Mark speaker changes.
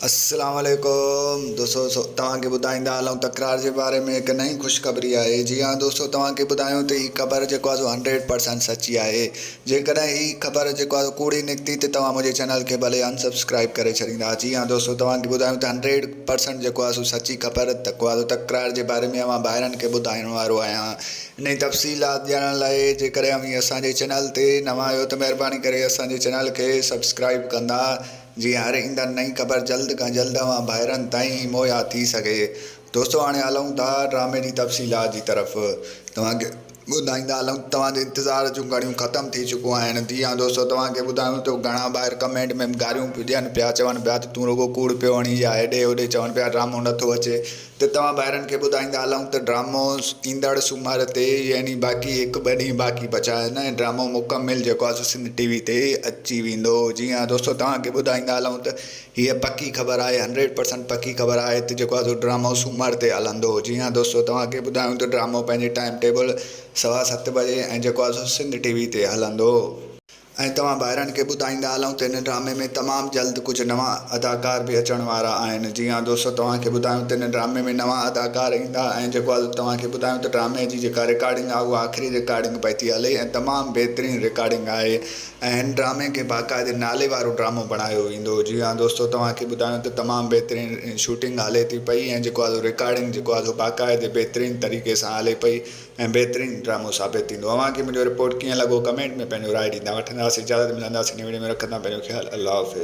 Speaker 1: السلام عليڪم دوستو توهان کي ٻڌائيندا هلون تڪرار جي باري ۾ هڪ نئين خوشخبري آهي جي ها دوستو توهان کي ٻڌايون ته هي خبر جيڪو آهي سو هنڊريڊ پرسنٽ سچي آهي جيڪڏهن هي خبر جيڪو آهي ڪوڙي نڪتي ته توهان منهنجي چينل کي ڀلي ان سبسڪرائب ڪري ڇڏيندا جي ها دوستو توهان کي ٻڌايون ته هنڊريڊ پرسنٽ جيڪو آهي سو سچي خبر تڪو آهي تڪرار جي باري ۾ اوهان ڀائرن کي ٻڌائڻ وارو آهيان انهي تفصيلات ڄاڻڻ لاء جيڪڏهن اوهين اسان جي چينل تي نوان آهيو ته مهرباني ڪري اسان جي چينل کي سبسڪرائب ڪندا جيئن هر ايندڙ نئين خبر جلد کان جلد اوهان ڀائرن تائين مهيا ٿي سگهي. دوستو هاڻي هلون ٿا ڊرامي جي تفصيلات جي طرف. توهان کي ٻڌائيندا هلون ته توهان جي انتظار جون گهڙيون ختم ٿي چڪون آهن. جي ها دوستو توهان کي ٻڌايون ته گهڻا ڀائر ڪمينٽ ۾ گاريون پيو ڏين پيا چون پيا ته تون رڳو ڪوڙ پيو هڻين يا هيڏي هوڏي چون پيا ڊرامو نٿو اچي ته توهان ڀائرن کي ٻڌائيندا هلون ته ڊرامو ايندڙ سومر تي يعني باقي هڪ ٻه ڏينهن باقي بچا آهن ۽ ڊرامو مڪمل جيڪو آهي سو سنڌ ٽي وي تي اچي ويندو جي ها دوستو توهان کي ٻڌائيندا هلون ته هيء پڪي خبر آهي هنڊريڊ پرسنٽ پڪي خبر آهي ته جيڪو آهي سو ڊرامو سومر تي هلندو جي ها دوستو توهان کي ٻڌايون ته ڊرامو پنهنجي ٽائيم ٽيبل سوا ست بجي ۽ جيڪو آهي سو سنڌ ٽي وي تي هلندو. ۽ توهان ڀائرن کي ٻڌائيندا هلون ته هن ڊرامي ۾ تمام جلد ڪجهه نوان اداڪار به اچڻ وارا آهن جي ها دوستو توهان کي ٻڌايون ته هن ڊرامي ۾ نوان اداڪار ايندا ۽ جيڪو آهي توهان کي ٻڌايون ته ڊرامي جي جيڪا رڪارڊنگ آهي اها آخري رڪارڊنگ پئي ٿي هلي ۽ تمام بهترين رڪارڊنگ آهي ۽ هن ڊرامي کي باقاعدي نالي وارو ڊرامو بڻايو ويندو جي ها دوستو توهان کي ٻڌايون ته تمام بهترين شوٽنگ هلي ٿي پئي ۽ جيڪو آهي رڪارڊنگ جيڪو آهي باقاعدي بهترين طريقي سان هلي پئي ۽ بهترين ڊرامو ثابت ٿيندو اوهان کي منهنجو رپورٽ ڪيئن لڳو ڪمينٽ ۾ پنهنجو راء ڏيندا وٺنداسين اجازت ملنداسين نئين وڊيو ۾ رکندا پنهنجو خيال الله حافظ.